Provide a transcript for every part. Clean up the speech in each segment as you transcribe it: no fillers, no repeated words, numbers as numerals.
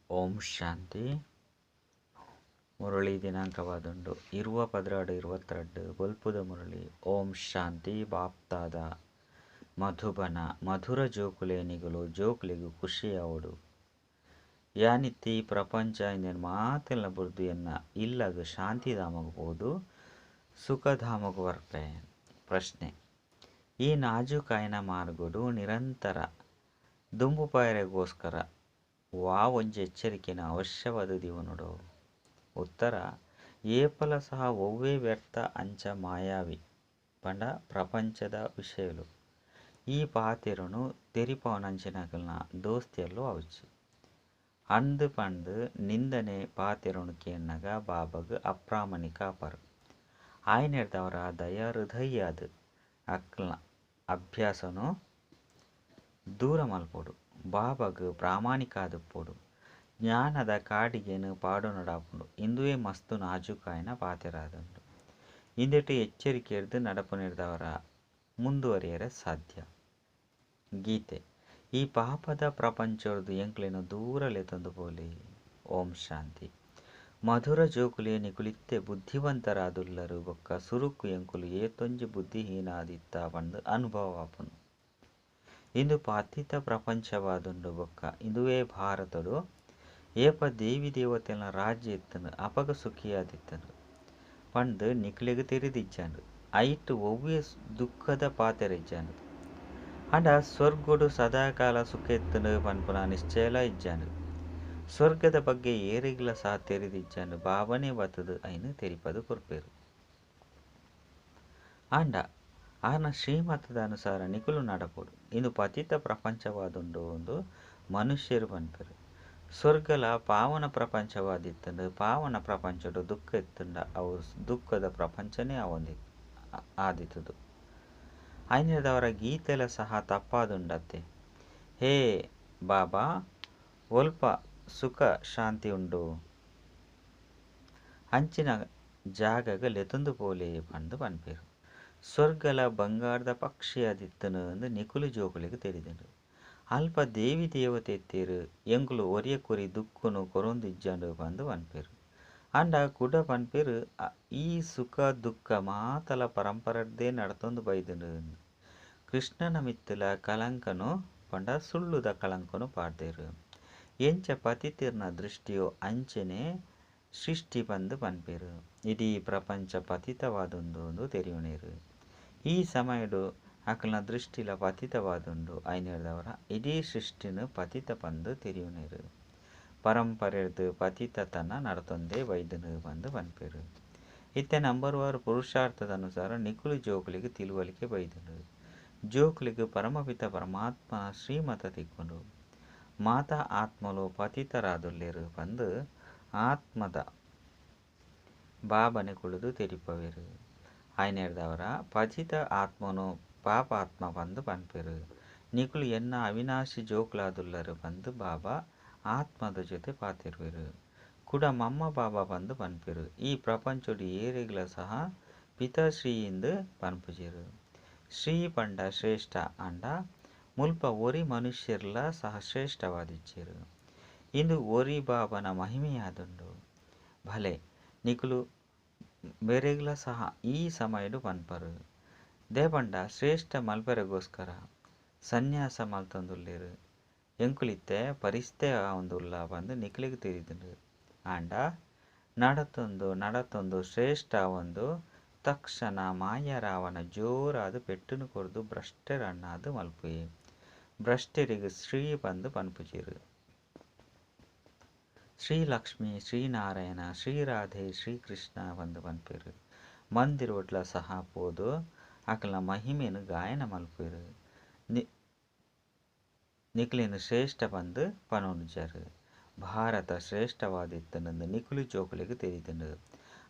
ಓಂ ಶಾಂತಿ. ಮುರಳಿ ದಿನಾಂಕವಾದುಂಡು 20/12/22. ಬೊಲ್ಪುದ ಮುರಳಿ. ಓಂ ಶಾಂತಿ. ಬಾಪ್ತಾದ ಮಧುಬನ ಮಧುರ ಜೋಕುಲೆ ನಿಗಲು ಜೋಕುಲೆಗ್ ಖುಷಿಯಾವಡು. ಯಾನಿತ್ತಿ ಪ್ರಪಂಚ ಇಂದೆನ್ ಮಾತೆಲ್ಲ ಬುರ್ದು ಎನ್ನ ಇಲ್ಲಗ್ ಶಾಂತಿಧಾಮಗ್ ಪೋದು ಸುಖಧಾಮಗ್ ಬರ್ಪೆ. ಪ್ರಶ್ನೆ: ಈ ನಾಜುಕಾಯಿನ ಮಾರ್ಗಡು ನಿರಂತರ ದುಂಬುಪೋಯೆರೆಗೋಸ್ಕರ ವಾ ಒಂಜಿ ಎಚ್ಚರಿಕೆನ್ ಅವಶ್ಯವಾದ್ ದೀವೊನೊಡು? ಉತ್ತರ: ಏಪಲ ಸಹ ಒವ್ವೇ ವ್ಯರ್ಥ ಅಂಚ ಮಾಯಾವಿ ಪಂಡ ಪ್ರಪಂಚದ ವಿಷಯಲು ಈ ಪಾತೆರೊನು ತೆರಿಪಾವುನಂಚಿನಕಲ್ನ ದೋಸ್ತಿಯಲ್ಲೋ ಆವೊಚ್ಚಿ. ಅಂದ್ ಪಂದ್ ನಿಂದನೆ ಪಾತೆರೊನು ಕೇನ್ನಗ ಬಾಬಾಗ್ ಅಪ್ರಾಮಾಣಿಕ ಆಪರ್. ಆಯನೆಡ್ದಾವರ ದಯಾಹೃದಯಾದ್ ಅಕ್ಲ್ನ ಅಭ್ಯಾಸನು ದೂರ ಮಲ್ಪೊಡು. ಬಾಬಾಗ್ ಪ್ರಾಮಾಣಿಕ ಆದಿಪ್ಪೊಡು. ಜ್ಞಾನದ ಕಾಡಿಗೆನ್ ಪಾಡೊನೊಡಾಪುಂಡು. ಇಂದುವೇ ಮಸ್ತ್ ನಾಜೂಕಾಯಿನ ಪಾತೆರಾದುಂಡು. ಇಂದೆಟ್ ಎಚ್ಚರಿಕೆಡ್ದ್ ನಡಪುನೆಡ್ದಾವರ ಮುಂದುವರಿಯರೆ ಸಾಧ್ಯ. ಗೀತೆ: ಈ ಪಾಪದ ಪ್ರಪಂಚೊಡ್ದು ಎಂಕ್ಲೆನ್ ದೂರ ಲೆತೊಂದು ಪೋಲೆ. ಓಂ ಶಾಂತಿ. ಮಧುರ ಜೋಕುಲೆ ನಿಕುಲಿತ್ತೆ ಬುದ್ಧಿವಂತರಾದುಲ್ಲರ್ ಬೊಕ್ಕ ಸುರುಕು ಎಂಕುಲು ಏತೊಂಜಿ ಬುದ್ಧಿಹೀನ ಆದಿತ್ತ ಪಂದ್ ಅನುಭವ ಆಪುಂಡು. ಇಂದು ಪತಿತ ಪ್ರಪಂಚವಾದುಂಡು ಬೊಕ್ಕ ಇಂದುವೇ ಭಾರತೊಡು ಏಪ ದೇವಿ ದೇವತೆಲ್ನ ರಾಜ್ಯ ಇತ್ತ್ಂಡ್ ಅಪಗ ಸುಖಿಯಾದಿತ್ತ್ಂಡ್ ಪಂದ್ ನಿಕ್ಲೆಗ್ ತೆರಿದಿಜ್ಜಂಡ್. ಐಟ್ ಒವ್ವೇ ದುಃಖದ ಪಾತೆರ ಇಜ್ಜಂಡ್. ಆಂಡ ಸ್ವರ್ಗೊಡು ಸದಾಕಾಲ ಸುಖ ಇತ್ತ್ಂಡ್ ಪನ್ಪುನ ನಿಶ್ಚಯಲ ಇಜ್ಜಂಡ್. ಸ್ವರ್ಗದ ಬಗ್ಗೆ ಏರೆಗ್ಲ ಸಹ ತೆರಿದಿಜ್ಜಂಡ್. ಬಾಬನೇ ಬತ್ತುದು ಐನ್ ತೆರಿಪದು ಕೊರ್ಪೆರ್. ಆಂಡ ಆರ್ನ ಶ್ರೀಮತದ ಅನುಸಾರ ನಿಕುಲು ನಡಪೊಡು. ಇಂದು ಪತಿತ ಪ್ರಪಂಚವಾದುಂಡು ಇಂದು ಮನುಷ್ಯರು ಪನ್ಪೆರ್. ಸ್ವರ್ಗಲ ಪಾವನ ಪ್ರಪಂಚವಾದಿತ್ತ್ಂಡ್. ಪಾವನ ಪ್ರಪಂಚೊಡು ದುಃಖ ಇತ್ತ್ಂಡ ಅವು ದುಃಖದ ಪ್ರಪಂಚನೇ ಆದಿತ್ತುದು. ಆಯ್ನೆಡ್ದಾವರ ಗೀತೆಲ ಸಹ ತಪ್ಪಾದುಂಡತ್ತೆ. ಹೇ ಬಾಬಾ ಒಲ್ಪ ಸುಖ ಶಾಂತಿ ಉಂಡು ಅಂಚಿನ ಜಾಗಗ್ ಲೆತೊಂದು ಪೋಲೆ ಪಂದ್ ಪನ್ಪೆರ್. ಸ್ವರ್ಗಲ ಬಂಗಾರ್ದ ಪಕ್ಷಿಯಾದಿತ್ತ್ಂಡ್ ಅಂದ್ ನಿಕುಲು ಜೋಕುಲೆಗ್ ತೆರಿದುಂಡು. ಅಲ್ಪ ದೇವಿ ದೇವತೆ ಇತ್ತೆರ್. ಎಂಕುಲು ಒರಿಯಕ್ಕೊರಿ ದುಃಖನು ಕೊರೊಂದಿಜ್ಜಂಡ್ ಪಂದ್ ಪನ್ಪೆರ್. ಆಂಡ ಕುಡ ಪನ್ಪೆರ್ ಈ ಸುಖ ದುಃಖ ಮಾತಲ ಪರಂಪರೆರ್ದೇ ನಡತೊಂದು ಬೈದ್ಂಡ್. ಕೃಷ್ಣನ ಮಿತ್ತುಲ ಕಲಂಕನು ಪಂಡ ಸುಳ್ಳುದ ಕಳಂಕನು ಪಾಡ್ದೆರ್. ಎಂಚ ಪತಿತೆರ್ನ ದೃಷ್ಟಿಯೋ ಅಂಚನೆ ಸೃಷ್ಟಿ ಪಂದ್ ಪನ್ಪೆರ್. ಇಡೀ ಪ್ರಪಂಚ ಪತಿತವಾದುಂಡು ಅಂದ್ ತೆರಿಯೊನೆರ್. ಈ ಸಮಯಡ್ ಅಕಲ್ನ ದೃಷ್ಟಿಲ ಪತಿತವಾದುಂಡು. ಐನೆಡ್ದಾವರ ಇಡೀ ಸೃಷ್ಟಿನ್ ಪತಿತ ಪಂದ್ ತೆರಿಯೊನೆರ್. ಪರಂಪರೆರ್ದ್ ಪತಿತತನ ನಡತೊಂದೇ ಬೈದ್ಂಡ್ ಪಂದ್ ಪನ್ಪೆರ್. ಇತ್ತೆ ನಂಬರ್ ವಾರ್ ಪುರುಷಾರ್ಥದ ಅನುಸಾರ ನಿಕುಲು ಜೋಕುಲೆಗ್ ತಿಳುವಳಿಕೆ ಬೈದ್ಂಡ್. ಜೋಕುಲೆಗ್ ಪರಮಪಿತ ಪರಮಾತ್ಮನ ಶ್ರೀಮತ ತಿಕ್ಕುಂಡು. ಮಾತಾ ಆತ್ಮಲು ಪತಿತರಾದುಲ್ಲೆರ್ ಪಂದ್ ಆತ್ಮದ ಬಾಬನೆ ಕುಲ್ಲುದು ತೆರಿಪವೆರ್. ಆಯ್ನೆಡ್ದಾವರ ಪತಿತ ಆತ್ಮನು ಪಾಪಾತ್ಮ ಪಂದ್ ಪನ್ಪೆರ್. ನಿಕುಲು ಎನ್ನ ಅವಿನಾಶಿ ಜೋಕುಲಾದುಲ್ಲರ್ ಪಂದ್ ಬಾಬಾ ಆತ್ಮದ ಜೊತೆ ಪಾತೆರುವೆರ್. ಕುಡ ಮಮ್ಮ ಬಾಬಾ ಪಂದ್ ಪನ್ಪೆರ್. ಈ ಪ್ರಪಂಚೊಡು ಏರೆಗ್ಲ ಸಹ ಪಿತಾಶ್ರೀ ಇಂದ್ ಪನ್ಪುಜೆರ್. ಶ್ರೀ ಪಂಡ ಶ್ರೇಷ್ಠ ಆಂಡ ಮುಲ್ಪ ಒರಿ ಮನುಷ್ಯರ್ಲ ಸಹ ಶ್ರೇಷ್ಠವಾದಿಜ್ಜೆರ್. ಇಂದು ಒರಿ ಬಾಬನ ಮಹಿಮೆಯಾದುಂಡು. ಭಲೆ ನಿಕುಲು ಮೇರೆಗ್ಲ ಸಹ ಈ ಸಮಯಡ್ ಪನ್ಪರ್. ದೇಪಂಡ ಶ್ರೇಷ್ಠ ಮಲ್ಪೆರೆಗೋಸ್ಕರ ಸನ್ಯಾಸ ಮಲ್ತೊಂದುಲ್ಲೆರ್. ಎಂಕುಲಿತ್ತೆ ಪರಿಸ್ತೆ ಆವೊಂದುಲ್ಲ ಪಂದ್ ನಿಕ್ಲೆಗ್ ತೆರಿದುಂಡು. ಆಂಡ ನಡತೊಂದು ನಡತೊಂದು ಶ್ರೇಷ್ಠ ಆವೊಂದು ತಕ್ಷಣ ಮಾಯ ರಾವಣ ಜೋರಾದ್ ಪೆಟ್ಟುನು ಕೊರ್ದು ಭ್ರಷ್ಟರನ್ನಾದ್ ಮಲ್ಪುವೆ. ಭ್ರಷ್ಟರಿಗೆ ಶ್ರೀ ಪಂದ್ ಪನ್ಪುಜೆರ್. ಶ್ರೀ ಲಕ್ಷ್ಮಿ ಶ್ರೀನಾರಾಯಣ ಶ್ರೀರಾಧೆ ಶ್ರೀಕೃಷ್ಣ ಪಂದ್ ಪನ್ಪೆರ್. ಮಂದಿರೊಡ್ಲ ಸಹ ಪೋದು ಅಕಲ್ನ ಮಹಿಮೆನ್ ಗಾಯನ ಮಲ್ಪುವೆರ್. ನಿಕ್ಲೆನ್ ಶ್ರೇಷ್ಠ ಪಂದ್ ಪನೊಂದುಜೆರ್. ಭಾರತ ಶ್ರೇಷ್ಠವಾದಿತ್ತ್ಂಡ್ ನಿಕುಲು ಜೋಕುಲೆಗ್ ತೆರಿದುಂಡು.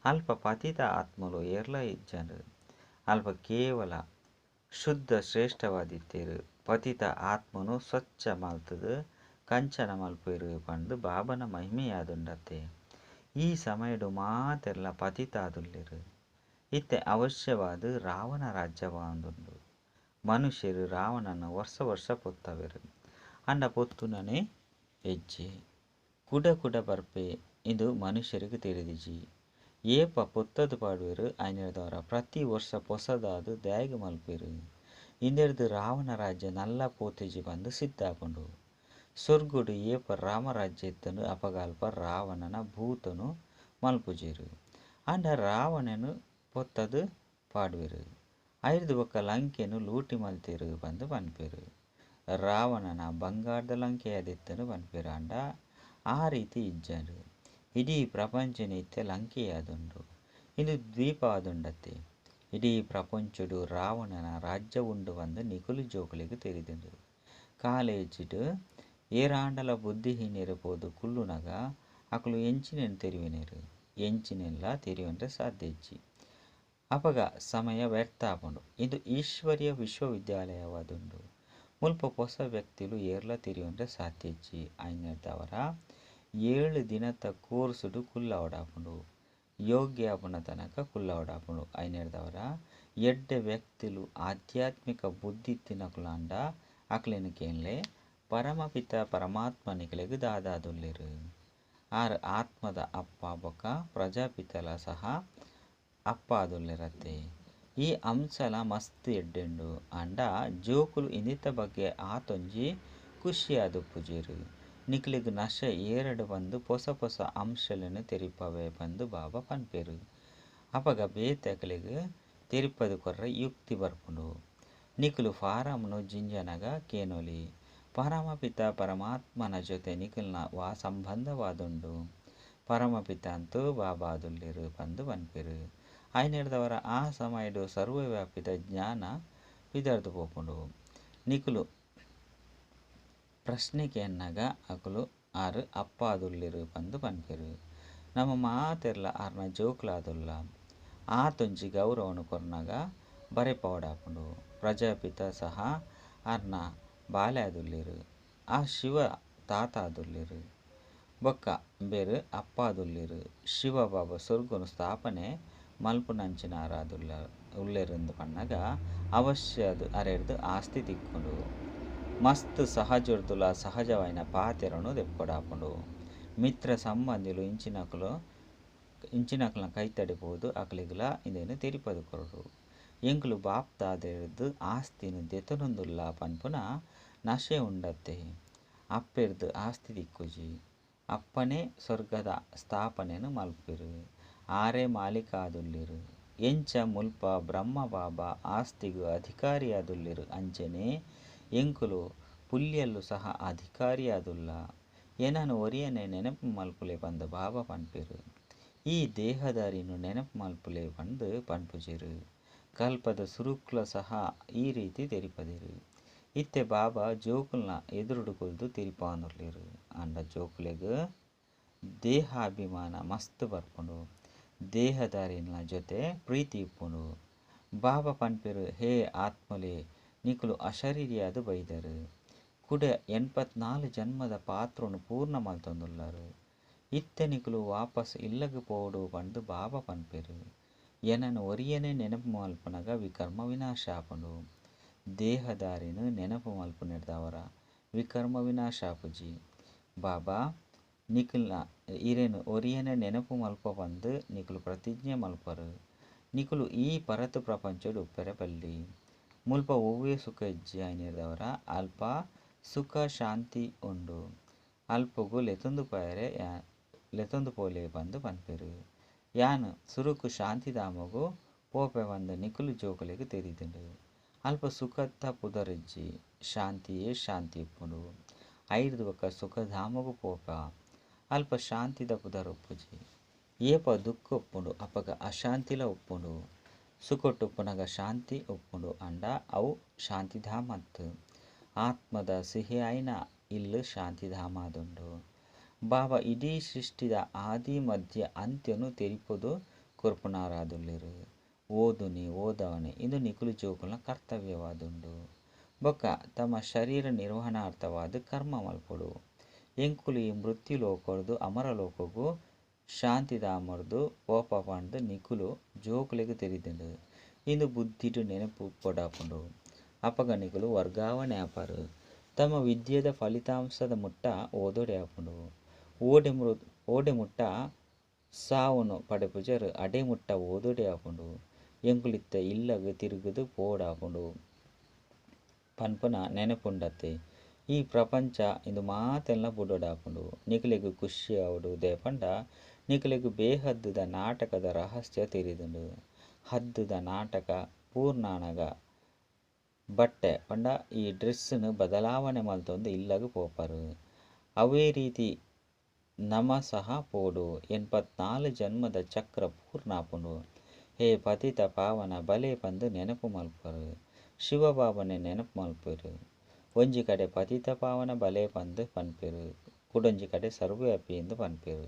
ಅಲ್ಪ ಪತಿತ ಆತ್ಮಲು ಏರ್ಲ ಇಜ್ಜಂಡ್. ಅಲ್ಪ ಕೇವಲ ಶುದ್ಧ ಶ್ರೇಷ್ಠವಾದಿತ್ತೆರ್. ಪತಿತ ಆತ್ಮನು ಸ್ವಚ್ಛ ಮಲ್ತುದು ಕಂಚನ ಮಲ್ಪುವೆರ್ ಪಂದ್ ಬಾಬನ ಮಹಿಮೆಯಾದುಂಡತ್ತೆ. ಈ ಸಮಯಡ್ ಮಾತೆರ್ಲ ಪತಿತಾದುಲ್ಲೆರ್. ಇತ್ತೆ ಅವಶ್ಯವಾದ್ ರಾವಣ ರಾಜ್ಯವಾದುಂಡು. ಮನುಷ್ಯರು ರಾವಣನ ವರ್ಷ ವರ್ಷ ಪೊತ್ತವೆರ್. ಆಂಡ ಪೊತ್ತುನನೇ ಹೆಜ್ಜೆ. ಕುಡ ಕುಡ ಬರ್ಪೆ ಇಂದು ಮನುಷ್ಯೆರೆಗ್ ತೆರಿದಿಜಿ. ಏಪ ಪೊತ್ತದ್ ಪಾಡುವೆರ್ ಐನೆಡ್ದಾವರ ಪ್ರತಿ ವರ್ಷ ಪೊಸದಾದ್ ದಾಯೆಗ್ ಮಲ್ಪುವೆರ್. ಇಂದೆಡ್ದ್ ರಾವಣ ರಾಜ್ಯ ನಲ್ಲ ಪೋತಿಜಿ ಪಂದ್ ಸಿದ್ಧ ಆಪುಂಡು. ಸೊರ್ಗಡ್ ಏಪ ರಾಮರಾಜ್ಯ ಇತ್ತ್ಂಡ್ ಅಪಗ ಅಲ್ಪ ರಾವಣನ ಭೂತೊನು ಮಲ್ಪುಜೆರ್. ಆಂಡ ರಾವಣನ್ ಪೊತ್ತದ್ ಪಾಡುವೆರ್. ಐಡ್ದ್ ಬೊಕ್ಕ ಲಂಕೆನ್ ಲೂಟಿ ಮಲ್ತೆರ್ ಪಂದ್ ಪನ್ಪೆರ್. ರಾವಣನ ಬಂಗಾರ್ದ ಲಂಕೆಯಾದಿತ್ತ್ಂಡ್ ಪನ್ಪೆರ್ ಆಂಡ ಆ ರೀತಿ ಇಜ್ಜಾಂಡ್. ಇಡೀ ಪ್ರಪಂಚನೇ ಇತ್ತೆ ಲಂಕೆಯಾದುಂಡು. ಇಂದು ದ್ವೀಪ ಆದುಂಡತ್ತೆ. ಇಡೀ ಪ್ರಪಂಚೊಡು ರಾವಣನ ರಾಜ್ಯ ಉಂಡು ಪಂದ್ ನಿಕುಲು ಜೋಕುಲೆಗ್ ತೆರಿದುಂಡು. ಕಾಲೇಜಿಡ್ ಏರಾಂಡಲ ಬುದ್ಧಿಹೀನೆರ್ ಪೋದು ಕುಲ್ಲುನಗ ಅಕುಲು ಎಂಚಿನೆನ್ ತೆರಿಯೊನ್ವೆರ್ ಎಂಚಿನೆನ್ಲಾ ತೆರಿಯೊನ್ರೆ ಸಾಧ್ಯ ಇಜ್ಜಿ. ಅಪಗ ಸಮಯ ವ್ಯರ್ಥ ಆಪುಂಡು. ಇಂದು ಈಶ್ವರೀಯ ವಿಶ್ವವಿದ್ಯಾಲಯವಾದುಂಡು. ಮುಲ್ಪ ಪೊಸ ವ್ಯಕ್ತಿಲು ಏರ್ಲಾ ತೆರಿಯೊನ್ರೆ ಸಾಧ್ಯ ಇಜ್ಜಿ. ಐನೆಡ್ದಾವರ ಏಳ್ ದಿನತ ಕೋರ್ಸುಡು ಕುಲ್ಲವೊಡಾಪುಂಡು. ಯೋಗ್ಯ ಆಪುನ ತನಕ ಕುಲ್ಲವೊಡಾಪುಂಡು. ಐನೆಡ್ದಾವರ ಎಡ್ಡೆ ವ್ಯಕ್ತಿಲು ಆಧ್ಯಾತ್ಮಿಕ ಬುದ್ಧಿ ಇತ್ತಿನಕುಲಾಂಡ ಅಕ್ಲೆನ್ ಕೇನ್ಲೆ ಪರಮಪಿತ ಪರಮಾತ್ಮ ನಿಕಲೆಗ್ ದಾದಾದುಲ್ಲೆರ್. ಆರ್ ಆತ್ಮದ ಅಪ್ಪ ಬೊಕ್ಕ ಪ್ರಜಾಪಿತಲ ಸಹ ಅಪ್ಪ ಆದುಲ್ಲೆರತ್ತೆ. ಈ ಅಂಶಲ ಮಸ್ತ್ ಎಡ್ಡೆ ಉಂಡು. ಆಂಡ ಜೋಕುಲು ಇಂದೆತ ಬಗ್ಗೆ ಆತೊಂಜಿ ಖುಷಿಯಾದುಪ್ಪುಜೆರ್. ನಿಕಲೆಗ್ ನಶೆ ಏರಡ್ ಪಂದ್ ಪೊಸ ಪೊಸ ಅಂಶಲೆನ್ ತೆರಿಪಾವೆ ಪಂದ್ ಬಾಬಾ ಪನ್ಪೆರ್. ಅಪಗ ಬೇತೆಕ್ಲೆಗ್ ತೆರಿಪಾದ್ ಕೊರ್ರೆ ಯುಕ್ತಿ ಬರ್ಪುಂಡು. ನಿಕುಲು ಫಾರಂನ್ ಜಿಂಜಾನಗ ಕೇನೊಲಿ. ಪರಮಪಿತ ಪರಮಾತ್ಮನ ಜೊತೆ ನಿಕಲ್ನ ವಾ ಸಂಬಂಧವಾದುಂಡು. ಪರಮಪಿತ ಅಂತೂ ಬಾಬಾ ಆದುಲ್ಲೆರ್ ಪಂದ್ ಪನ್ಪೆರ್. ಐನೆಡ್ದಾವರ ಆ ಸಮಯಡ್ ಸರ್ವವ್ಯಾಪಿದ ಜ್ಞಾನ ಪಿದಡ್ದ್ ಪೋಪುಂಡು. ನಿಕುಲು ಪ್ರಶ್ನೆ ಕೇನ್ನಗ ಅಕುಲು ಆರ್ ಅಪ್ಪ ಆದುಲ್ಲೆರ್ ಪಂದ್ ಪನ್ಪೆರ್. ನಮ ಮಾತೆರ್ಲ ಆರ್ನ ಜೋಕುಲಾದುಲ್ಲ. ಆತೊಂಜಿ ಗೌರವನ್ ಕೊರ್ನಗ ಬರೆಪಾವೊಡಾಪುಂಡು. ಪ್ರಜಾಪಿತ ಸಹ ಆರ್ನ ಬಾಲೆ ಆದುಲ್ಲೆರ್. ಆ ಶಿವ ತಾತ ಆದುಲ್ಲೆರ್. ಬೊಕ್ಕ ಇಂಬೆರ್ ಅಪ್ಪ ಆದುಲ್ಲೆರ್. ಶಿವ ಬಾಬಾ ಸೊರ್ಗನ್ ಸ್ಥಾಪನೆ ಮಲ್ಪುನಂಚಿನಾರಾದುಲ್ಲ ಉಲ್ಲೆರ್ ಪನ್ನಗ ಅವಶ್ಯ ಅದು ಅರೆಡ್ದ್ ಆಸ್ತಿ ತಿಕ್ಕುಂಡು. ಮಸ್ತ್ ಸಹಜೊಡ್ದುಲ ಸಹಜವಾಯಿನ ಪಾತೆರೊನು ದೆಪ್ಪೊಡಾಪುಂಡು. ಮಿತ್ರ ಸಂಬಂಧಿಲು ಇಂಚಿನಕುಲು ಇಂಚಿನಕಲ್ನ ಕೈತಡೆ ಪೋದು ಅಕ್ಲೆಗ್ಲಾ ಇಂದೆನ್ ತೆರಿಪಾದ್ ಕೊರೊಡು. ಎಂಕುಲು ಬಾಪ್ ದಾದೆರ್ದ್ ಆಸ್ತಿನ್ ದೆತೊನೊಂದುಲ್ಲ ಪನ್ಪುನ ನಶೆ ಉಂಡತ್ತೆ. ಅಪ್ಪೆರ್ದ್ ಆಸ್ತಿ ತಿಕ್ಕುಜಿ. ಅಪ್ಪನೇ ಸ್ವರ್ಗದ ಸ್ಥಾಪನೆನ್ ಮಲ್ಪುವೆರ್. ಆರೇ ಮಾಲೀಕ ಆದುಲ್ಲೆರ್. ಎಂಚ ಮುಲ್ಪ ಬ್ರಹ್ಮ ಬಾಬಾ ಆಸ್ತಿಗ್ ಅಧಿಕಾರಿಯಾದುಲ್ಲೆರ್ ಅಂಚೆನೇ ಎಂಕುಲು ಪುಲ್ಯಲ್ಲು ಸಹ ಅಧಿಕಾರಿಯಾದುಲ್ಲ. ಎನನ್ ಒರಿಯನೇ ನೆನಪು ಮಲ್ಪುಲೆ ಪಂದ್ ಬಾಬಾ ಪನ್ಪೆರ್. ಈ ದೇಹದಾರಿನ್ ನೆನಪು ಮಲ್ಪುಲೆ ಪಂದ್ ಪನ್ಪುಜೆರ್. ಕಲ್ಪದ ಸುರುಕ್ಲ ಸಹ ಈ ರೀತಿ ತೆರಿಪದೆರ್. ಇತ್ತೆ ಬಾಬಾ ಜೋಕುಲ್ನ ಎದುರುಡು ಕುಲ್ದು ತೆರಿಪಾವೊಂದುಲ್ಲೆರ್. ಆಂಡ ಜೋಕುಲೆಗ್ ದೇಹಾಭಿಮಾನ ಮಸ್ತ್ ಬರ್ಪುಂಡು. ದೇಹದಾರಿನ ಜೊತೆ ಪ್ರೀತಿ ಇಪ್ಪುಂಡು. ಬಾಬಾ ಪನ್ಪೆರ್ ಹೇ ಆತ್ಮಲೆ ನಿಕುಲು ಅಶರೀರಿಯಾದ್ ಬೈದರ್. ಕುಡ 84 ಜನ್ಮದ ಪಾತ್ರೊನು ಪೂರ್ಣ ಮಲ್ತೊಂದುಲ್ಲರ್. ಇತ್ತೆ ನಿಕುಲು ವಾಪಸ್ ಇಲ್ಲಗ್ ಪೋವೊಡು ಪಂದ್ ಬಾಬಾ ಪನ್ಪೆರ್. ಎನನ್ ಒರಿಯನೇ ನೆನಪು ಮಲ್ಪುನಗ ವಿಕರ್ಮ ವಿನಾಶ ಆಪುಂಡು. ದೇಹದಾರಿನ್ ನೆನಪು ಮಲ್ಪುನೆಡ್ದಾವರ ವಿಕರ್ಮ ವಿನಾಶ ಆಪುಜಿ. ಬಾಬಾ ನಿಕಲ್ನ ಇರೆನ್ ಒರಿಯನೇ ನೆನಪು ಮಲ್ಪ ಪಂದ್ ನಿಕುಲು ಪ್ರತಿಜ್ಞೆ ಮಲ್ಪರ್. ನಿಕುಲು ಈ ಪರತ್ ಪ್ರಪಂಚೊಡು ಉಪ್ಪೆರೆ ಬಲ್ಲಿ. ಮುಲ್ಪ ಒವ್ವೇ ಸುಖ ಇಜ್ಜಿ ಐನೆಡ್ದಾವರ ಅಲ್ಪ ಸುಖ ಶಾಂತಿ ಉಂಡು. ಅಲ್ಪೊಗು ಲೆತೊಂದು ಪೋಯೆರೆ ಲೆತೊಂದು ಪೋಲೆ ಪಂದ್ ಪನ್ಪೆರ್. ಯಾನ್ ಸುರುಕು ಶಾಂತಿಧಾಮೊಗು ಪೋಪೆ ಪಂದ್ ನಿಕುಲು ಜೋಕುಲೆಗ್ ತೆರಿದುಂಡು. ಅಲ್ಪ ಸುಖತ್ತ ಪುದರಿಜ್ಜಿ. ಶಾಂತಿಯೇ ಶಾಂತಿ ಉಪ್ಪುಂಡು. ಐಡ್ದ್ ಬೊಕ್ಕ ಸುಖಧಾಮೊಗು ಪೋಪ. ಅಲ್ಪ ಶಾಂತಿದ ಪುದರ್ ಉಪ್ಪುಜಿ. ಏಪ ದುಃಖ ಉಪ್ಪುಂಡು ಅಪಗ ಅಶಾಂತಿಲ ಉಪ್ಪುಂಡು. ಸುಖೊಟ್ಟು ಉಪ್ಪುನಗ ಶಾಂತಿ ಉಪ್ಪುಂಡು ಆಂಡ ಅವು ಶಾಂತಿಧಾಮ ಅತ್ತ್. ಆತ್ಮದ ಸಿಹಿಯಾಯಿನ ಇಲ್ಲ್ ಶಾಂತಿಧಾಮ ಆದುಂಡು. ಬಾಬಾ ಇಡೀ ಸೃಷ್ಟಿದ ಆದಿ ಮಧ್ಯ ಅಂತ್ಯನು ತೆರಿಪೊದು ಕೊರ್ಪುನಾರಾದುಲ್ಲೆರ್. ಓದುನಿ ಓದಾವನೆ ಇಂದು ನಿಕುಲು ಜೋಕುಲ್ನ ಕರ್ತವ್ಯವಾದುಂಡು. ಬೊಕ್ಕ ತಮ್ಮ ಶರೀರ ನಿರ್ವಹಣಾರ್ಥವಾದ್ ಕರ್ಮ ಮಲ್ಪೊಡು. ಎಂಕುಲು ಈ ಮೃತ್ಯು ಲೋಕೊರ್ದು ಅಮರ ಲೋಕೊಗು ಶಾಂತಿಧಾಮೊರ್ದು ಪೋಪ ಪಂದ್ ನಿಕುಲು ಜೋಕುಲೆಗ್ ತೆರಿದುಂಡು. ಇಂದು ಬುದ್ಧಿಡ್ ನೆನಪು ಉಪ್ಪೊಡಾಪುಂಡು. ಅಪಗ ನಿಕುಲು ವರ್ಗಾವಣೆ ಆಪರ್. ತಮ್ಮ ವಿದ್ಯೆದ ಫಲಿತಾಂಶದ ಮುಟ್ಟ ಓದೊಡೆ ಆಪುಂಡು. ಓಡೆ ಓಡೆ ಮುಟ್ಟ ಸಾವುನು ಪಡೆಪುಜರ್ ಅಡೆ ಮುಟ್ಟ ಓದೊಡೆ ಆಪುಂಡು. ಎಂಕುಲಿತ್ತೆ ಇಲ್ಲಗ್ ತಿರುಗುದು ಪೋವೊಡಾಪುಂಡು ಪನ್ಪುನ ನೆನಪುಂಡತ್ತೆ. ಈ ಪ್ರಪಂಚ ಇಂದು ಮಾತೆನ್ಲಾ ಬುಡೊಡಾಪುಂಡು. ನಿಕಲೆಗ್ ಖುಷಿ ಆವೊಡು ದಾಯೆ ಪಂಡ ನಿಕಲೆಗ್ ಬೇಹದ್ದುದ ನಾಟಕದ ರಹಸ್ಯ ತೆರಿದುಂಡು. ಹದ್ದುದ ನಾಟಕ ಪೂರ್ಣಾನಗ ಬಟ್ಟೆ ಪಂಡ ಈ ಡ್ರೆಸ್ಸ್ನ್ ಬದಲಾವಣೆ ಮಲ್ತೊಂದು ಇಲ್ಲಗ್ ಪೋಪರ್. ಅವ್ವೇ ರೀತಿ ನಮ ಸಹ ಪೋವೊಡು. ಎಣ್ಪತ್ನಾಲ್ ಜನ್ಮದ ಚಕ್ರ ಪೂರ್ಣ ಆಪುಂಡು. ಹೇ ಪತಿತ ಪಾವನ ಬಲೆ ಪಂದ್ ನೆನಪು ಮಲ್ಪುವರ್. ಶಿವಬಾಬಾನೇ ನೆನಪು ಮಲ್ಪುವೆರ್. ಒಂಜಿ ಕಡೆ ಪತಿತ ಪಾವನ ಬಲೆ ಪಂದ್ ಪನ್ಪೆರ್. ಕುಡೊಂಜಿ ಕಡೆ ಸರ್ವವ್ಯಾಪಿ ಇಂದ್ ಪನ್ಪೆರ್.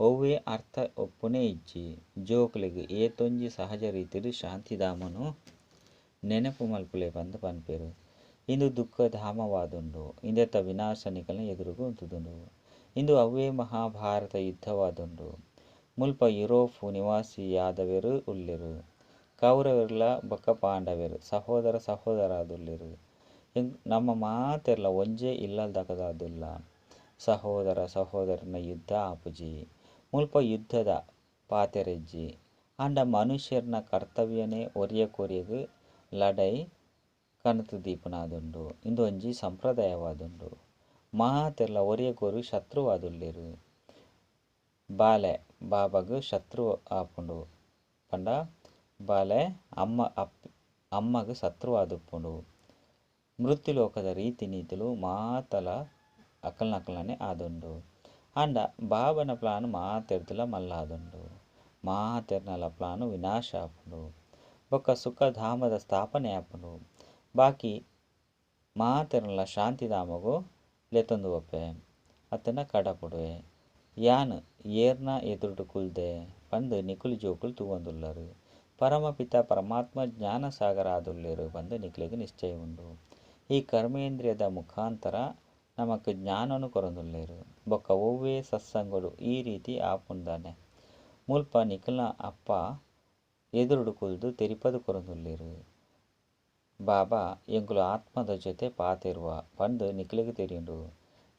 ಒವ್ವೇ ಅರ್ಥ ಉಪ್ಪುನೇ ಇಜ್ಜಿ. ಜೋಕುಲೆಗ್ ಏತೊಂಜಿ ಸಹಜ ರೀತಿಡ್ ಶಾಂತಿಧಾಮನು ನೆನಪು ಮಲ್ಪುಲೆ ಪಂದ್ ಪನ್ಪೆರ್. ಇಂದು ದುಃಖಧಾಮವಾದುಂಡು. ಇಂದೆತ ವಿನಾಶ ನಿಕಲ್ನ ಎದುರುಗು ಉಂತುದುಂಡು. ಇಂದು ಅವ್ವೇ ಮಹಾಭಾರತ ಯುದ್ಧವಾದುಂಡು. ಮುಲ್ಪ ಯುರೋಪ್ ನಿವಾಸಿ ಯಾದವೆರ್ ಉಲ್ಲೆರ್. ಕೌರವೆರ್ಲಾ ಬೊಕ್ಕ ಪಾಂಡವೆರ್ ಸಹೋದರ ಸಹೋದರಾದುಲ್ಲೆರ್. ನಮ್ಮ ಮಾತೆರ್ಲಾ ಒಂಜೇ ಇಲ್ಲದಕುಲಾದುಲ್ಲ. ಸಹೋದರ ಸಹೋದರನ ಯುದ್ಧ ಆಪುಜಿ. ಮುಲ್ಪ ಯುದ್ಧದ ಪಾತೆರ ಇಜ್ಜಿ. ಆಂಡ ಮನುಷ್ಯೆರ್ನ ಕರ್ತವ್ಯನೇ ಒರಿಯಕೊರಿಯಗ್ ಲಡಾಯಿ ಕನತ್ ದೀಪುನಾದುಂಡು. ಇಂದು ಒಂಜಿ ಸಂಪ್ರದಾಯವಾದುಂಡು. ಮಾತೆರ್ಲಾ ಒರಿಯಗೊರಿ ಶತ್ರುವಾದುಲ್ಲೆರ್. ಬಾಲೆ ಬಾಬಾಗ್ ಶತ್ರು ಆಪುಂಡು ಪಂಡ ಬಾಲೆ ಅಮ್ಮ ಅಮ್ಮಗ್ ಶತ್ರುವಾದುಪ್ಪುಂಡು. ಮೃತ್ಯುಲೋಕದ ರೀತಿ ನೀತಿಲು ಮಾತಲ ಅಕಲ್ನಕಲ್ನನೆ ಆದುಂಡು. ಆಂಡ ಬಾಬನ ಪ್ಲಾನ್ ಮಾತೆರ್ದಲ ಮಲ್ಲಾದುಂಡು. ಮಾತೆರ್ನಲ ಪ್ಲಾನ್ ವಿನಾಶ ಆಪುಂಡು. ಬೊಕ್ಕ ಸುಖಧಾಮದ ಸ್ಥಾಪನೆ ಆಪುಂಡು. ಬಾಕಿ ಮಾತೆರ್ನಲ ಶಾಂತಿಧಾಮೊಗು ಲೆತೊಂದು ಪೋಪೆ ಅತ್ತಂಡ ಕಡಪುಡುವೆ. ಯಾನ್ ಏರ್ನ ಎದುರುಡು ಕುಲ್ದೆ ಪಂದ್ ನಿಕುಲು ಜೋಕುಲು ತೂವೊಂದುಲ್ಲರ್. ಪರಮಪಿತ ಪರಮಾತ್ಮ ಜ್ಞಾನ ಸಾಗರ ಆದುಲ್ಲೆರ್ ಪಂದ್ ನಿಕ್ಲೆಗ್ ನಿಶ್ಚಯ ಉಂಡು. ಈ ಕರ್ಮೇಂದ್ರಿಯದ ಮುಖಾಂತರ ನಮಕ್ ಜ್ಞಾನನು ಕೊರೊಂದುಲ್ಲೆರ್. ಬೊಕ್ಕ ಒವ್ವೇ ಸತ್ಸಂಗಡ್ ಈ ರೀತಿ ಆಪುಂದಾನೆ. ಮುಲ್ಪ ನಿಕಲ್ನ ಅಪ್ಪ ಎದುರುಡು ಕುಲ್ದು ತೆರಿಪದ್ ಕೊರೊಂದುಲ್ಲೆರ್. ಬಾಬಾ ಎಂಕುಲು ಆತ್ಮದ ಜೊತೆ ಪಾತೆರುವ ಪಂದ್ ನಿಕ್ಲೆಗ್ ತೆರಿಯುಂಡು.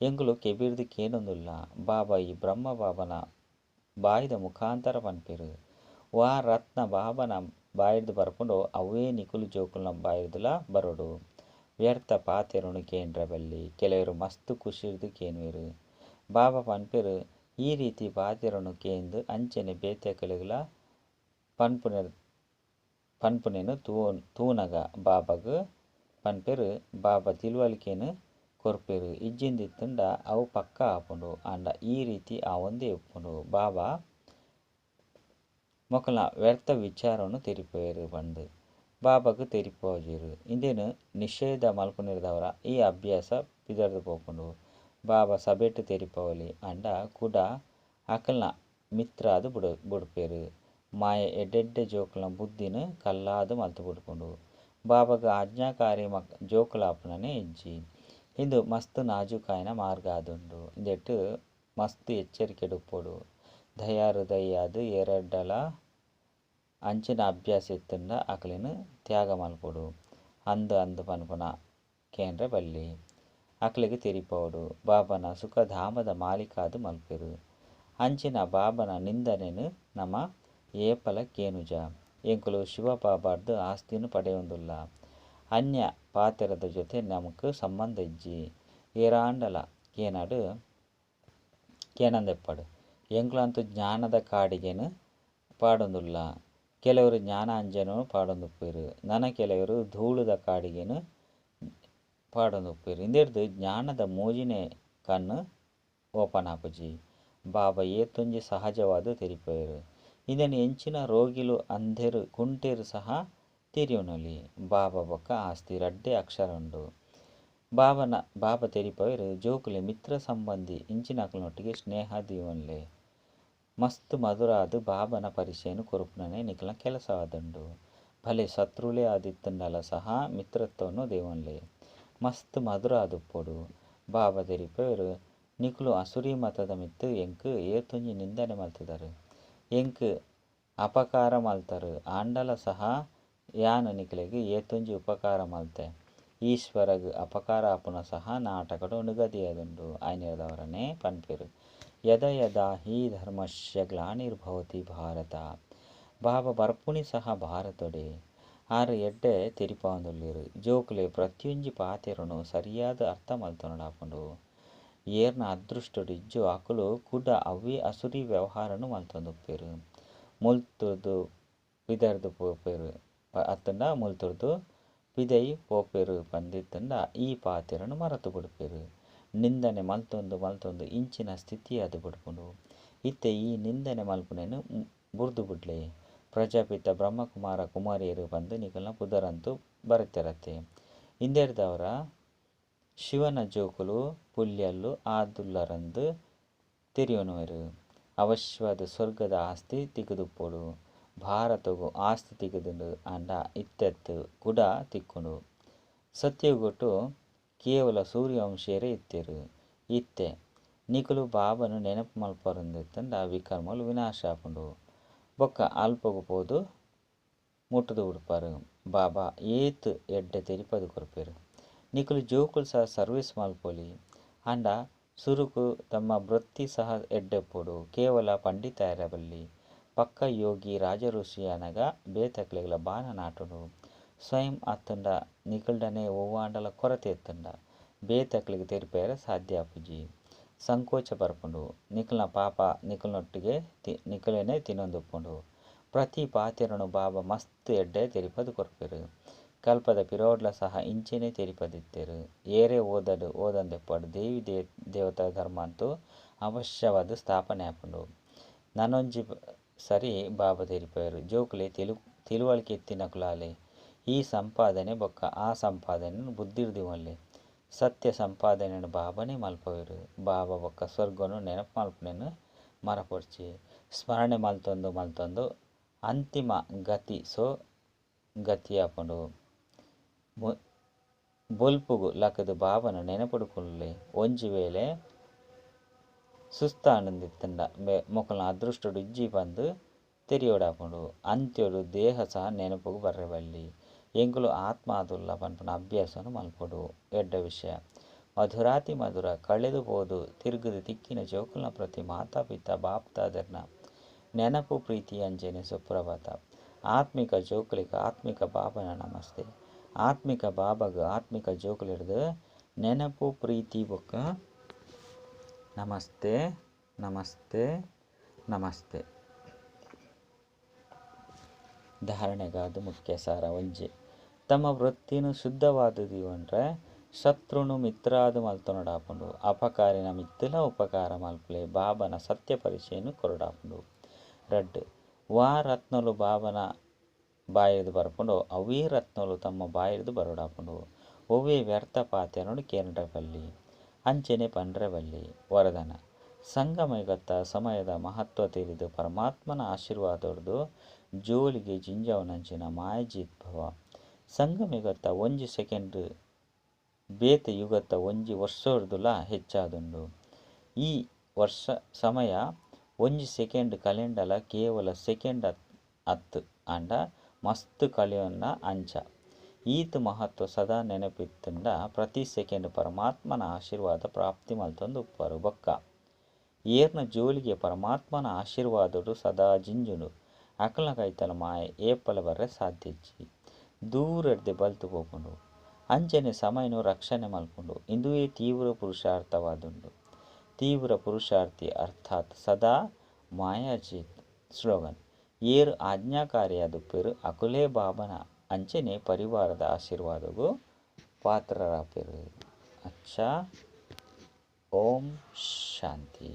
ಎಂಕುಲು ಕೆಬಿರ್ದ್ ಕೇನೊಂದುಲ್ಲ. ಬಾಬಾ ಈ ಬ್ರಹ್ಮ ಬಾಬಾನ ಬಾಯಿದ ಮುಖಾಂತರ ಪನ್ಪೆರ್. ವಾ ರತ್ನ ಬಾಬಾನ ಬಾಯಿರ್ದ್ ಬರ್ಪುಂಡೋ ಅವ್ವೇ ನಿಕುಲು ಜೋಕುಲ್ನ ಬಾಯಿರ್ದಲಾ ಬರೊಡು. ವ್ಯರ್ಥ ಪಾತೆರೊನು ಕೇಂಡ್ರೆ ಬಲ್ಲಿ. ಕೆಲವೆರ್ ಮಸ್ತ್ ಖುಷಿರ್ದ್ ಕೇನುವೆರ್. ಬಾಬಾ ಪನ್ಪೆರ್ ಈ ರೀತಿ ಪಾತೆರೊನು ಕೇಂದ್ ಅಂಚನೆ ಬೇತೆಕಲೆಗ್ಲಾ ಪನ್ಪುನೆ ಪನ್ಪುನೆನ್ ತೂನಗ ಬಾಬಾಗ್ ಪನ್ಪೆರ್ ಬಾಬಾ ತಿಳುವಳಿಕೆನ್ ಕೊರ್ಪೆರ್. ಇಜ್ಜಿಂದ್ ಇತ್ತ್ಂಡ ಅವು ಪಕ್ಕ ಆಪುಂಡು. ಆಂಡ ಈ ರೀತಿ ಆವೊಂದೇ ಉಪ್ಪುಂಡು. ಬಾಬಾ ಮೊಕಲ್ನ ವ್ಯರ್ಥ ವಿಚಾರೊನು ತೆರಿಪಾವೆರ್ ಪಂದ್ ಬಾಬಾಗ್ ತೆರಿಪಾವುಜೆರ್. ಇಂದೆನ್ ನಿಷೇಧ ಮಲ್ಪುನೆರ್ದಾವರ ಈ ಅಭ್ಯಾಸ ಪಿದಡ್ದ್ ಪೋಪುಂಡು. ಬಾಬಾ ಸಭೆಟ್ ತೆರಿಪಾವೊಲಿ ಆಂಡ ಕುಡ ಅಕಲ್ನ ಮಿತ್ರಾದ್ ಬುಡ್ಪೆರ್. ಮಾಯೆ ಎಡ್ಡೆಡ್ಡೆ ಜೋಕುಲ್ನ ಬುದ್ಧಿನ್ ಕಲ್ಲಾದ್ ಮಲ್ತ್ ಬುಡ್ಪುಂಡು. ಬಾಬಾಗ್ ಆಜ್ಞಾಕಾರಿ ಜೋಕುಲಾಪುನನೇ ಇಜ್ಜಿ. ಇಂದು ಮಸ್ತ್ ನಾಜೂಕಾಯಿನ ಮಾರ್ಗ ಆದುಂಡು. ಇಂದೆಟ್ ಮಸ್ತ್ ಎಚ್ಚರಿಕೆಡ್ ಉಪ್ಪೊಡು. ದಯಾ ಹೃದಯಾದ್ ಏರೆಡಲ ಅಂಚಿನ ಅಭ್ಯಾಸ ಇತ್ತ್ಂಡ ಅಕಲೆನ್ ತ್ಯಾಗ ಮಲ್ಪೊಡು. ಅಂದ್ ಅಂದ್ ಪನ್ಪುನ ಕೇಂಡ್ರೆ ಬಲ್ಲಿ. ಅಕಲೆಗ್ ತೆರಿಪಾವೊಡು. ಬಾಬಾನ ಸುಖಧಾಮದ ಮಾಲೀಕಾದ್ ಮಲ್ಪುವೆರ್. ಅಂಚಿನ ಬಾಬಾನ ನಿಂದನೆನ್ ನಮ ಏಪಲ ಕೇನುಜ. ಎಂಕುಲು ಶಿವ ಬಾಬಾರ್ದ್ ಆಸ್ತಿನ್ ಪಡೆಯೊಂದುಲ್ಲ. ಅನ್ಯ ಪಾತೆರದ ಜೊತೆ ನಮಕ್ ಸಂಬಂಧ ಇಜ್ಜಿ. ಏರಾಂಡಲ ಕೇನಡ್ ಕೇನಂದೆಪ್ಪಡ್. ಎಂಕುಲಂತೂ ಜ್ಞಾನದ ಕಾಡಿಗೆನ್ ಪಾಡೊಂದುಲ್ಲ. ಕೆಲವೆರ್ ಜ್ಞಾನಾಂಜನೊ ಪಾಡೊಂದುಪ್ಪುವೆರ್. ನನ ಕೆಲವೆರ್ ಧೂಳುದ ಕಾಡಿಗೆನ್ ಪಾಡೊಂದುಪ್ಪುವೆರ್. ಇಂದೆರ್ದ್ ಜ್ಞಾನದ ಮೂಜಿನೇ ಕಣ್ಣ್ ಓಪನ್ ಆಪುಜಿ. ಬಾಬಾ ಏತೊಂಜಿ ಸಹಜವಾದ್ ತೆರಿಪಾವೆರ್. ಇಂದೆನ್ ಎಂಚಿನ ರೋಗಿಲು ಅಂಧೆರ್ ಕುಂಟೆರ್ ಸಹ ತೆರಿಯೊನೊಲಿ. ಬಾಬಾ ಬೊಕ್ಕ ಆಸ್ತಿ ರಡ್ಡೇ ಅಕ್ಷರ ಉಂಡು. ಬಾಬಾನ ಬಾಬಾ ತೆರಿಪಾವೆರ್ ಜೋಕುಲೆ ಮಿತ್ರ ಸಂಬಂಧಿ ಇಂಚಿನಕಲ್ನೊಟ್ಟಿಗೆ ಸ್ನೇಹ ದೀವೊನ್ಲೆ. ಮಸ್ತ್ ಮಧುರ ಆದ್ ಬಾಬಾನ ಪರಿಚಯನ್ ಕೊರ್ಪುನನೇ ನಿಕಲ್ನ ಕೆಲಸ ಆದುಂಡು. ಭಲೆ ಶತ್ರುಲೇ ಆದಿತ್ತ್ಂಡಲ ಸಹ ಮಿತ್ರತ್ವನು ದೀವೊನ್ಲೆ. ಮಸ್ತ್ ಮಧುರ ಆದುಪ್ಪೊಡು. ಬಾಬಾ ತೆರಿಪಾವೆರ್ ನಿಕುಲು ಅಸುರಿ ಮತದ ಮಿತ್ತ್ ಎಂಕ್ ಏತೊಂಜಿ ನಿಂದನೆ ಮಲ್ತ್ದರ್. ಎಂಕ್ ಅಪಕಾರ ಮಲ್ತರ್. ಆಂಡಲ ಸಹ ಯಾನ್ ನಿಕಲೆಗ್ ಏತೊಂಜಿ ಉಪಕಾರ ಮಲ್ತೆ. ಈಶ್ವರಗ್ ಅಪಕಾರ ಆಪುನ ಸಹ ನಾಟಕಡ್ ನಿಗದಿಯಾದುಂಡು. ಆಯಿನೆರ್ದಾವರನೇ ಪನ್ಪೆರ್. ಯದಾ ಯದಾ ಹಿ ಧರ್ಮಸ್ಯ ಗ್ಲಾನಿರ್ಭವತಿ ಭಾರತ. ಬಾಬಾ ಬರ್ಪುಣಿ ಸಹ ಭಾರತೊಡೆ. ಆರು ಎಡ್ಡೆ ತೆರಿಪಾವೊಂದುಲ್ಲೆರ್. ಜೋಕುಲೆ ಪ್ರತಿಯೊಂಜಿ ಪಾತೆರೊನು ಸರಿಯಾದ್ ಅರ್ಥ ಮಲ್ತೊನೊಡಾಪುಂಡು. ಏರ್ನ ಅದೃಷ್ಟೊಡು ಇಜ್ಜೋ ಅಕುಲು ಕುಡ ಅವ್ವೇ ಅಸುರೀ ವ್ಯವಹಾರನ್ ಮಲ್ತೊಂದುಪ್ಪೆರ್. ಮುಲ್ತುರ್ದು ಪಿದರ್ದ್ ಪೋಪೆರ್ ಅತ್ತ್ಂಡ ಮುಲ್ತುರ್ದು ಪಿದಯಿ ಪೋಪೆರ್ ಪಂದ್ ಇತ್ತ್ಂಡ ಈ ಪಾತೆರನ್ ಮರತ್ ಬುಡ್ಪೆರ್. ನಿಂದನೆ ಮಲ್ತೊಂದು ಮಲ್ತೊಂದು ಇಂಚಿನ ಸ್ಥಿತಿ ಆದ್ ಬುಡ್ಪುಂಡು. ಇತ್ತೆ ಈ ನಿಂದನೆ ಮಲ್ಪುನೆನ್ ಬುಡ್ದು ಬುಡ್ಲೆ. ಪ್ರಜಾಪಿತ ಬ್ರಹ್ಮಕುಮಾರ ಕುಮಾರಿಯೆರ್ ಪಂದ್ ನಿಕಲ್ನ ಪುದರಂತೂ ಬರೆತೆರತ್ತೆ. ಇಂದೆರ್ದಾವರ ಶಿವನ ಜೋಕುಲು ಪುಲ್ಯಲ್ಲು ಆದುಲ್ಲರಂದ್ ತೆರಿಯೊನುವೆರ್. ಅವಶ್ಯವಾದ್ ಸ್ವರ್ಗದ ಆಸ್ತಿ ತಿಕ್ಕುದುಪ್ಪೊಡು. ಭಾರತೊಗು ಆಸ್ತಿ ತಿಕ್ಕುದುಂಡು ಆಂಡ ಇತ್ತೆತ್ ಕುಡ ತಿಕ್ಕುಂಡು. ಸತ್ಯಯುಗೊಟು ಕೇವಲ ಸೂರ್ಯವಂಶೀಯರೇ ಇತ್ತೆರ್. ಇತ್ತೆ ನಿಕುಲು ಬಾಬಾನ ನೆನಪು ಮಲ್ಪರಂದಿತ್ತುಂಡ ವಿಕರ್ಮಲು ವಿನಾಶ ಆಪುಂಡು. ಬೊಕ್ಕ ಅಲ್ಪೊಗು ಪೋದು ಮುಟ್ಟುದು ಬುಡ್ಪರ್. ಬಾಬಾ ಏತ್ ಎಡ್ಡೆ ತೆರಿಪಾದ್ ಕೊರ್ಪೆರ್. ನಿಕುಲು ಜೋಕುಲು ಸಹ ಸರ್ವಿಸ್ ಮಲ್ಪೊಲಿ. ಆಂಡ ಸುರುಕು ತಮ್ಮ ವೃತ್ತಿ ಸಹ ಎಡ್ಡೆಪ್ಪೊಡು. ಕೇವಲ ಪಂಡಿತಾಯರ ಬಲ್ಲಿ. ಪಕ್ಕ ಯೋಗಿ ರಾಜಋಷಿ ಆನಗ ಬೇತಕ್ಲೆಗ್ಲ ಬಾಣ ನಾಟುಂಡು. ಸ್ವಯಂ ಅತ್ತುಂಡ ನಿಕಲ್ಡನೆ ಒವ್ವಾಂಡಲ ಕೊರತೆ ಇತ್ತುಂಡ ಬೇತಕ್ಲೆಗ್ ತೆರಿಪಾಯೆರೆ ಸಾಧ್ಯ ಆಪುಜಿ. ಸಂಕೋಚ ಬರ್ಪುಂಡು. ನಿಕಲ್ನ ಪಾಪ ನಿಕಲ್ನೊಟ್ಟಿಗೆ ನಿಕಲೆನೆ ತಿನ್ನೊಂದುಪ್ಪುಂಡು. ಪ್ರತಿ ಪಾತೆರನು ಬಾಬಾ ಮಸ್ತ್ ಎಡ್ಡೆ ತೆರಿಪಾದ್ ಕೊರ್ಪೆರ್. ಕಲ್ಪದ ಪಿರೋಡ್ಲ ಸಹ ಇಂಚೆನೆ ತೆರಿಪಾದಿತ್ತೆರ್. ಏರೇ ಓದಡ್ ಓದಂದೆಪ್ಪಡ್ ದೇವಿ ದೇವತಾ ಧರ್ಮ ಅಂತೂ ಅವಶ್ಯವಾದ್ ಸ್ಥಾಪನೆ ಆಪುಂಡು. ನನೊಂಜಿ ಸರಿ ಬಾಬಾ ತೆರಿಪಾಯೆರ್. ಜೋಕುಲೆ ತಿಳುವಳಿಕೆ ಇತ್ತಿನಕುಲಾಲೆ ಈ ಸಂಪಾದನೆ ಬೊಕ್ಕ ಆ ಸಂಪಾದನೆನ್ ಬುದ್ಧಿರ್ದಿವೊನ್ಲೆ. ಸತ್ಯ ಸಂಪಾದನೆನ್ ಬಾಬಾನೇ ಮಲ್ಪುವೆರ್. ಬಾಬಾ ಬೊಕ್ಕ ಸ್ವರ್ಗನು ನೆನಪು ಮಲ್ಪುನೆನ್ ಮರಪೊಡ್ಚಿ. ಸ್ಮರಣೆ ಮಲ್ತೊಂದು ಮಲ್ತೊಂದು ಅಂತಿಮ ಗತಿ ಸೋ ಗತಿಯಾಪುಂಡು. ಬೊಲ್ಪುಗು ಲಕುದು ಬಾಬನ ನೆನಪುಡು ಕುಲ್ಲೆ. ಒಂಜಿ ವೇಳೆ ಸುಸ್ತಾಂಡಂದಿತ್ತುಂಡ ಮೊಕಲ್ನ ಅದೃಷ್ಟೊಡು ಇಜ್ಜಿ ಪಂದ್ ತೆರಿಯೊಡಾಪುಂಡು. ಅಂತ್ಯೊಡು ದೇಹ ಸಹ ನೆನಪುಗು ಬರ್ರೆ ಬಲ್ಲಿ. ಎಂಕುಲು ಆತ್ಮ ಆದುಲ್ಲ ಪನ್ಪುನ ಅಭ್ಯಾಸನು ಮಲ್ಪೊಡು. ಎಡ್ಡೆ ವಿಷಯ. ಮಧುರಾತಿ ಮಧುರ ಕಳೆದು ಪೋದು ತಿರುಗುದು ತಿಕ್ಕಿನ ಜೋಕುಲ್ನ ಪ್ರತಿ ಮಾತಾ ಪಿತಾ ಬಾಪ್ ದಾದೆರ್ನ ನೆನಪು ಪ್ರೀತಿ ಅಂಚನೆ ಸುಪ್ರಭಾತ. ಆತ್ಮಿಕ ಜೋಕುಲಿಗೆ ಆತ್ಮಿಕ ಬಾಬನ ನಮಸ್ತೆ. ಆತ್ಮಿಕ ಬಾಬಾಗ ಆತ್ಮಿಕ ಜೋಕುಲಿಡ್ದು ನೆನಪು ಪ್ರೀತಿ ಬೊಕ್ಕ ನಮಸ್ತೆ ನಮಸ್ತೆ ನಮಸ್ತೆ. ಧಾರಣೆಗಾದ ಮುಖ್ಯ ಸಾರ ಒಂಜಿ. ತಮ್ಮ ವೃತ್ತಿನ ಶುದ್ಧವಾದ ದೀವೊಂಡ್ರೆ ಶತ್ರುನು ಮಿತ್ರಾದ ಮಲ್ತೊನೊಡಾಪುಂಡು. ಅಪಕಾರಿನ ಮಿತ್ತಲ ಉಪಕಾರ ಮಲ್ಪಲೆ ಬಾಬನ ಸತ್ಯ ಪರಿಚಯನು ಕೊರಡಾಪುಂಡು. ರಡ್ಡ್ ವಾ ರತ್ನಲು ಬಾಬನ ಬಾಯಿರ್ದ್ ಬರ್ಪುಂಡು ಅವೇ ರತ್ನಲು ತಮ್ಮ ಬಾಯಿರ್ದ್ ಬರೊಡಾಪುಂಡು. ಒವ್ವೇ ವ್ಯರ್ಥ ಪಾತೆರನು ಕೇಂಡ್ರೆ ಬಲ್ಲಿ ಅಂಚನೆ ಪಂಡ್ರೆ ಬಲ್ಲಿ. ವರದಾನ ಸಂಗಮಯುಗತ್ತ ಸಮಯದ ಮಹತ್ವ ತೆರಿದು ಪರಮಾತ್ಮನ ಆಶೀರ್ವಾದೊಡ್ದು ಜೋಳಿಗೆ ಜಿಂಜಾವುನಂಚಿನ ಮಾಯಜೀತ್ ಭವ. ಸಂಗಮಯುಗತ್ತ ಒಂಜಿ ಸೆಕೆಂಡ್ ಬೇತೆ ಯುಗತ್ತ ಒಂಜಿ ವರ್ಷೊಡ್ದುಲ ಹೆಚ್ಚಾದುಂಡು. ಈ ವರ್ಷ ಸಮಯ ಒಂಜಿ ಸೆಕೆಂಡ್ ಕಲೆಂಡಲ ಕೇವಲ ಸೆಕೆಂಡ್ ಅತ್ತು ಆಂಡ ಮಸ್ತ್ ಕಳೆಯೊನ್ನ ಅಂಚ. ಈತ್ ಮಹತ್ವ ಸದಾ ನೆನಪಿತ್ತುಂಡ ಪ್ರತಿ ಸೆಕೆಂಡ್ ಪರಮಾತ್ಮನ ಆಶೀರ್ವಾದ ಪ್ರಾಪ್ತಿ ಮಲ್ತೊಂದು ಉಪ್ಪರು. ಬೊಕ್ಕ ಏರ್ನ ಜೋಳಿಗೆ ಪರಮಾತ್ಮನ ಆಶೀರ್ವಾದೊಡು ಸದಾ ಜಿಂಜುಂಡು. ಅಕಲ್ನ ಕೈತಲ ಮಾಯೆ ಏಪಲ ಬರ್ರೆ ಸಾಧ್ಯ ಇಜ್ಜಿ. ದೂರಡ್ದೆ ಬಲ್ತು ಪೋಪುಂಡು. ಅಂಚನೆ ಸಮಯನು ರಕ್ಷಣೆ ಮಲ್ಪುಂಡು. ಇಂದುವೇ ತೀವ್ರ ಪುರುಷಾರ್ಥವಾದುಂಡು. ತೀವ್ರ ಪುರುಷಾರ್ಥಿ ಅರ್ಥಾತ್ ಸದಾ ಮಾಯಾಜೀತ್. ಸ್ಲೋಗನ್ ಏರ್ ಆಜ್ಞಾಕಾರಿಯಾದುಪ್ಪೆರ್ ಅಕುಲೇ ಬಾಬನ ಅಂಚನೆ ಪರಿವಾರದ ಆಶೀರ್ವಾದಗು ಪಾತ್ರರಾಪೆರ್. ಅಚ್ಚಾ, ಓಂ ಶಾಂತಿ.